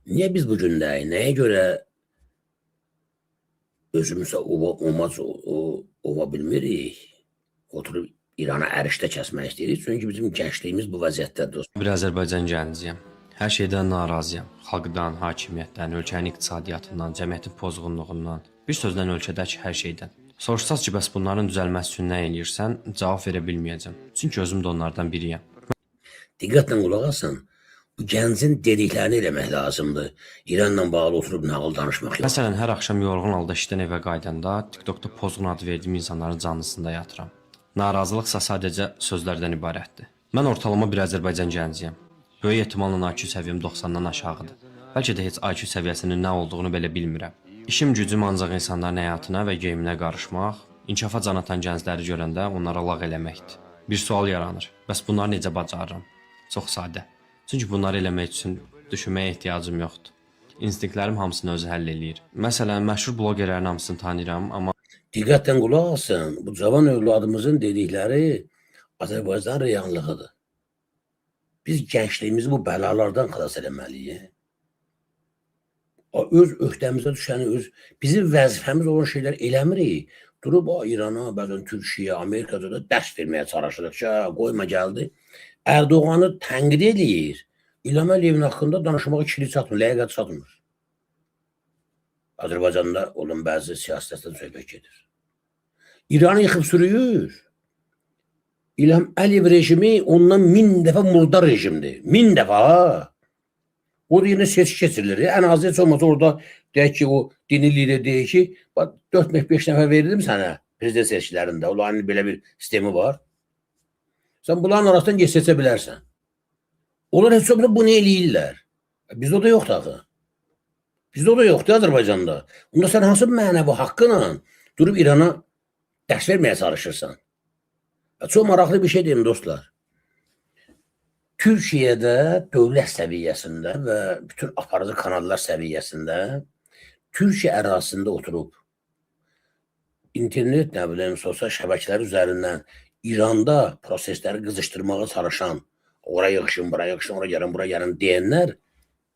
Niyə biz bu gündəyik? Nəyə görə özümüzə omac ova bilmirik? Oturub İrana ərişdə kəsmək istəyirik. Çünki bizim gəncliyimiz bu vəziyyətdədir. Bir Azərbaycan gənciyəm. Hər şeydən narazıyam. Xalqdan, hakimiyyətdən, ölkənin iqtisadiyyatından, cəmiyyətin pozğunluğundan, bir sözlə ölkədəki hər şeydən. Soruşsaz ki, bəs bunların düzəlməsi üçün nə eləyirsən, cavab verə bilməyəcəm. Çünki özüm də onlardan biriyəm. Diqqətlə qulaq asın. Bu gəncin dediklərini eləmək lazımdır. İranla bağlı oturub nağıl danışmaq yox. Məsələn, hər axşam yorğun halda işdən evə qayıdanda TikTokda pozğun adı verdiyim insanların canlısında yatıram. Narazılıqsa sadəcə sözlərdən ibarətdir. Mən ortalama bir Azərbaycan gənciyəm. Böyük ehtimalla IQ səviyyəm 90-dan aşağıdır. Bəlkə də heç IQ səviyyəsinin nə olduğunu belə bilmirəm. İşim gücüm ancaq insanların həyatına və geyiminə qarışmaq, inkişafa can atan gəncləri görəndə onlara lağ eləməkdir. Bir sual yaranır. Bəs bunları necə bacarıram? Çox sadə. Çünki bunları eləmək üçün düşünməyə ehtiyacım yoxdur. İnstinktlərim hamısını özü həll eləyir. Məsələn, məşhur bloqerlərin hamısını tanıyıram, amma Diqqətlə qulaq asın. Bu cavan övladımızın dedikləri Azərbaycan reallığıdır. Biz gəncliyimizi bu bəlalardan xilas eləməliyik. Öz öhdəmizə düşəni, öz bizim vəzifəmiz olan şeylər eləmirik. Durub İrana, bəzən Türkiyəyə, Amerikada da dərs verməyə çalışırıq ki, hə, qoyma gəldi. Ərdoğanı tənqid eləyir. İlham Əliyevin haqqında danışmağa kili çatmır, ləyaqət çatmır. Azərbaycanda olan bəzi siyasətdən söhbət gedir. İranı yıxıb sürüyür. İlham Əliyev rejimi ondan 1000 dəfə murdar rejimdir. 1000 dəfə ha. O da yenə seçki keçirilir. Ən azı heç olmasa orada deyək ki, o dini lider deyir ki, bax 4-5 nəfər verirdim sənə prezident seçkilərində. Onların belə bir sistemi var. Sən bunların arasından geç seçə bilərsən. Onlar heç olmasa bunu eləyirlər. Bizdə o da yoxdur axı. Bizdə o da yoxdur Azərbaycanda. Onda sən hansı mənəvi haqqıyla durub İrana dərs verməyə çalışırsan? Çox maraqlı bir şey deyim dostlar. Türkiyədə dövlət səviyyəsində və bütün aparıcı kanallar səviyyəsində Türkiyə ərazisində oturub internet, nə bilim, sosial şəbəkələr üzərindən İranda prosesləri qızışdırmağa çalışan, ora yığışın, bura yığışın, ora gəlin, bura gəlin deyənlər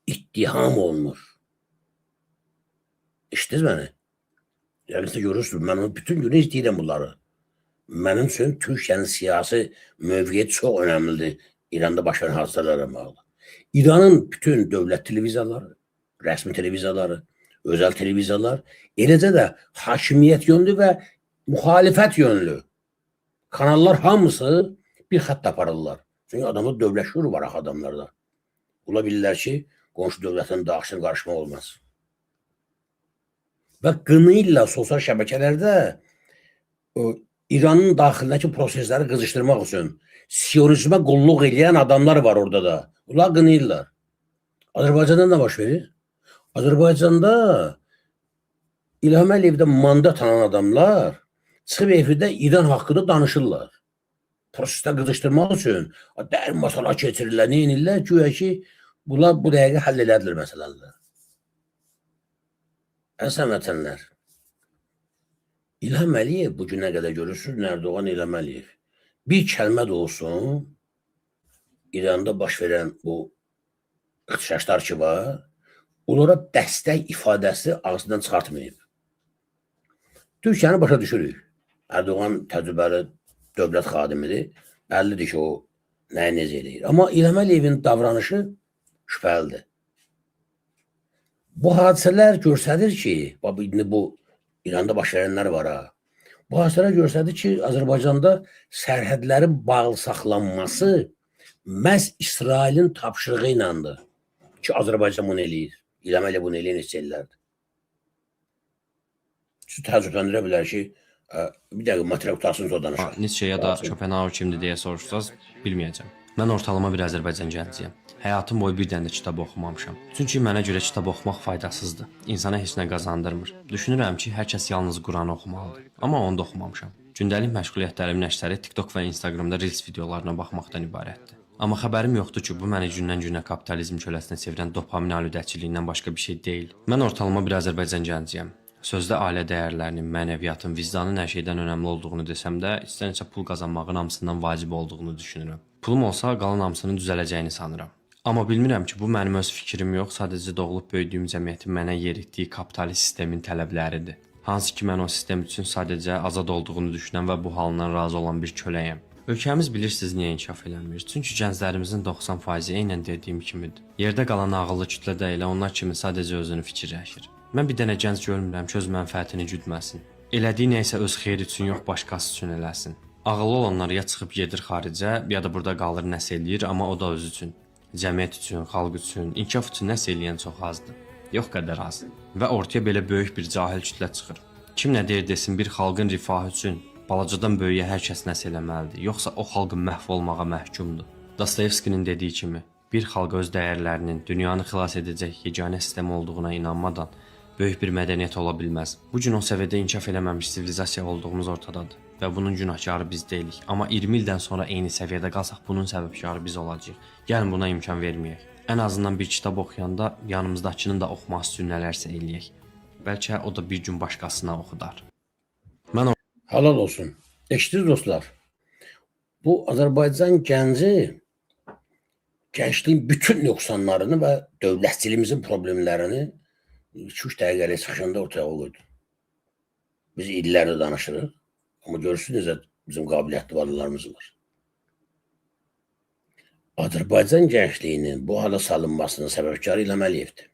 ittiham olunur. Eşitdiniz məni? Yəni siz görürsünüz, mən onu bütün günü izləyirəm bunları. Mənim üçün Türkiyənin siyasi mövqeyi çox önəmlidir İranda baş verən hadisələrlə bağlı. İranın bütün dövlət televiziyaları, rəsmi televiziyaları, özəl televiziyalar, eləcə də hakimiyyət yönlü və müxalifət yönlü kanallar hamısı bir xətt aparırlar. Çünki adamda dövlət şüuru var axı adamlarda. Ola bilirlər ki, qonşu dövlətin daxilinə qarışmaq olmaz. Və qınıyla sosial şəbəkələrdə o, İranın daxilindəki prosesləri qızışdırmaq üçün siyonizmə qulluq eləyən adamlar var orada da. Bunlar qınayırlar. Azərbaycanda nə baş verir? Azərbaycanda İlham Əliyevdən mandat alan adamlar çıxıb efirdə İran haqqında danışırlar. Prosesləri qızışdırmaq üçün dərin masalar keçirirlər, nə edirlər? Güya ki, bunlar bu dəqiqə həll elədilər məsələləri. Əziz həmvətənlər, İlham Əliyev bu günə qədər görürsünüz, Erdoğan İlham Əliyev. Bir kəlmə də olsun İranda baş verən bu ixtişaşlar ki var, onlara dəstək ifadəsi ağzından çıxartmayıb. Türkiyəni başa düşürük. Erdoğan təcrübəli dövlət xadimidir. Bəllidir ki, o nəyi necə eləyir. Amma İlham Əliyevin davranışı şübhəlidir. Bu hadisələr göstərir ki, bax indi bu İranda baş verənlər var ha. Bu hadisələr göstərir ki, Azərbaycanda sərhədlərin bağlı saxlanması məhz İsrailin tapşırığı iləndir ki, Azərbaycan bunu eləyir. İlham Əliyev bunu eləyir neçə illərdir. Sizi təəccübləndirə bilər ki, bir dəqiqə material qutarsın sonra danışaq. Nietzsche ya da Schopenhauer kimdir deyə soruşsaz, bilməyəcəm. Mən ortalama bir Azərbaycan gənciyəm. Həyatım boyu bir dənə də kitab oxumamışam. Çünki mənə görə kitab oxumaq faydasızdır. İnsana heç nə qazandırmır. Düşünürəm ki, hər kəs yalnız Quranı oxumalıdır. Amma onu da oxumamışam. Gündəlik məşğuliyyətlərimin əksəri TikTok və Instagramda Reels videolarına baxmaqdan ibarətdir. Amma xəbərim yoxdur ki, bu məni gündən-günə kapitalizm köləsinə çevirən dopamin aludəçiliyindən başqa bir şey deyil. Mən ortalama bir Azərbaycan gənciyəm. Sözdə ailə dəyərlərinin, mənəviyyatın, vicdanın hər şeydən önəmli olduğunu desəm də, içdən-içə pul qazanmağın hamısından vacib olduğunu düşünürəm. Pulum olsa qalan hamısının düzələcəyini sanıram. Amma bilmirəm ki, bu mənim öz fikrim yox, sadəcə doğulub böyüdüyüm cəmiyyətin mənə yeritdiyi kapitalist sistemin tələbləridir. Hansı ki mən o sistem üçün sadəcə azad olduğunu düşünən və bu halından razı olan bir köləyəm. Ölkəmiz bilirsiniz niyə inkişaf eləmir? Çünki gənclərimizin 90%-i eynən dediyim kimidir. Yerdə qalan ağıllı kütlə də elə onlar kimi sadəcə özünü fikirləşir. Mən bir dənə gənc görmürəm ki, öz mənfəətini güdməsin. Elədiyi nə isə öz xeyri üçün yox, başqası üçün eləsin. Ağıllı olanlar ya çıxıb gedir xaricə, ya da burada qalır nəsə eləyir, amma o da özü üçün. Cəmiyyət üçün, xalq üçün, inkişaf üçün nəsə eləyən çox azdır. Yox qədər az. Və ortaya belə böyük bir cahil kütlə çıxır. Kim nə deyir desin, bir xalqın rifahı üçün balacadan böyüyə hər kəs nəsə eləməlidir. Yoxsa o xalq məhv olmağa məhkumdur. Dostoyevskinin dediyi kimi, bir xalq öz dəyərlərinin dünyanı xilas edəcək yeganə sistem olduğuna inanmadan böyük bir mədəniyyət ola bilməz. Bu gün o səviyyədə inkişaf eləməmiş sivilizasiya olduğumuz ortadadır və bunun günahkarı biz deyilik. Amma 20 ildən sonra eyni səviyyədə qalsaq bunun səbəbkarı biz olacağıq. Gəlin buna imkan verməyək. Ən azından bir kitab oxuyanda yanımızdakının da oxuması üçün nələrsə eləyək. Bəlkə o da bir gün başqasına oxudar. Mən Halal olsun. Eşitdiniz dostlar. Bu Azərbaycan gənci gençliğin bütün nöqsanlarını və dövlətçiliyimizin problemlərini 2-3 dəqiqəlik çıxışında ortaya qoydu. Biz illərdir danışırıq. Amma görürsünüz necə bizim qabiliyyətli varlılarımız var. Azərbaycan gençliyinin bu hala salınmasının səbəbkarı İlham Əliyevdir.